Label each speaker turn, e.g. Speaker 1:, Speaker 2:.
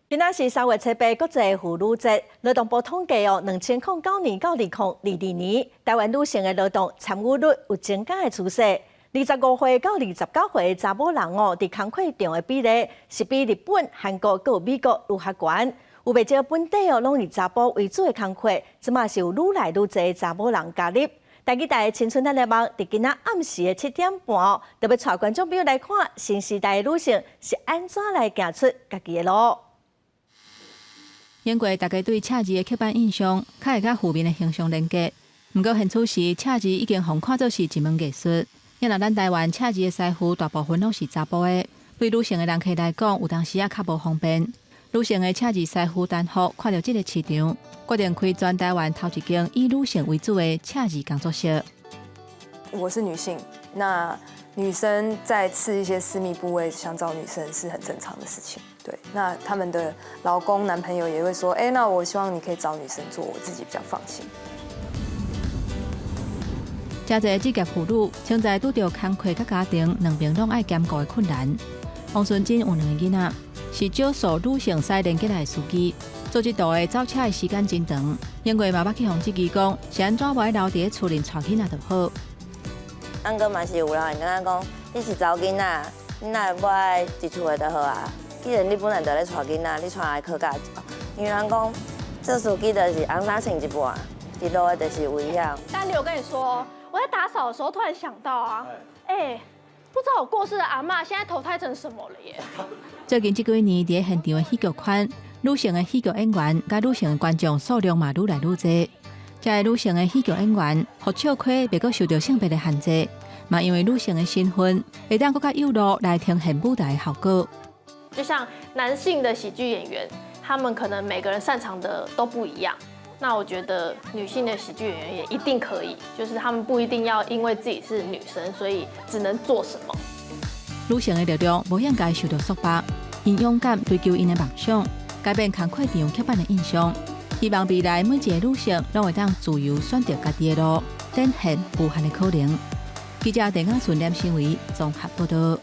Speaker 1: 今仔是3月7日，國際婦女節。勞動部統計哦，2009年到2022年，台灣女性的勞動參與率有增加的趨勢。25歲到29歲的查某人哦，佇工課場的比例是比日本、韓國閣有美國愈較懸。有袂少本底哦，攏以查埔為主的工課，這馬是有愈來愈濟查某人加入。台語台的青春咱的夢，佇今仔暗時的7點半哦，就欲帶觀眾朋友來看新時代的女性是按怎來行出家己的路。
Speaker 2: 因為大家對赤字的刻板印象，較會佮負面的形象連結。毋過現此時，赤字已經予看做是一門藝術。若咱台灣赤字的師傅大部分攏是查埔的，對女性的人客來講，有當時仔較無方便。女性的赤字師傅陳福看著這个市場，決定開全台灣頭一間以女性為主的赤字工作室。
Speaker 3: 我是女性，那女生在刺一些私密部位，想找女生是很正常的事情。對，那他們的老公、男朋友也會說，哎，那我希望你可以找女生做，我自己比較放心。
Speaker 2: 誠濟職業婦女，現在拄著工課佮家庭兩邊攏愛兼顧的困難。王純真有兩个囡仔，是少數女性使連結來的司機。做這道的走車的時間真長，因為嘛捌去予質疑講，是按怎無愛留佇咧厝裡帶囡仔就好。
Speaker 4: 毋過嘛是有人會感覺講，你是查某囡仔，你哪會無愛佇厝的就好啊？既然你本來就咧帶囡仔，你帶來考駕照，因為人講做司機就是紅衫穿一半，佇路的就是危險。
Speaker 5: 丹尼，我跟你說，我在打掃的時候突然想到啊，哎，不知道我過世的阿嬤現在投胎成什麼了耶？
Speaker 2: 最近這幾年，佇現場的戲劇圈，女性的戲劇演員佮女性的觀眾數量嘛愈來愈濟。這个女性的戲劇演員，予笑虧袂閣受著性別的限制，嘛因為女性的身份，會當閣較有路來呈現舞台的效果。
Speaker 5: 就像男性的喜劇演員，他們可能每個人擅長的都不一樣。那我覺得女性的喜劇演員也一定可以，就是他們不一定要因為自己是女生，所以只能做什麼。
Speaker 2: 女性的力量無應該受到束縛，𪜶勇敢追求𪜶的夢想，改變工課場刻板的印象。希望未來每一个女性攏會當自由選擇家己的路，展現無限的可能。記者鄭亞順、連新偉綜合報道。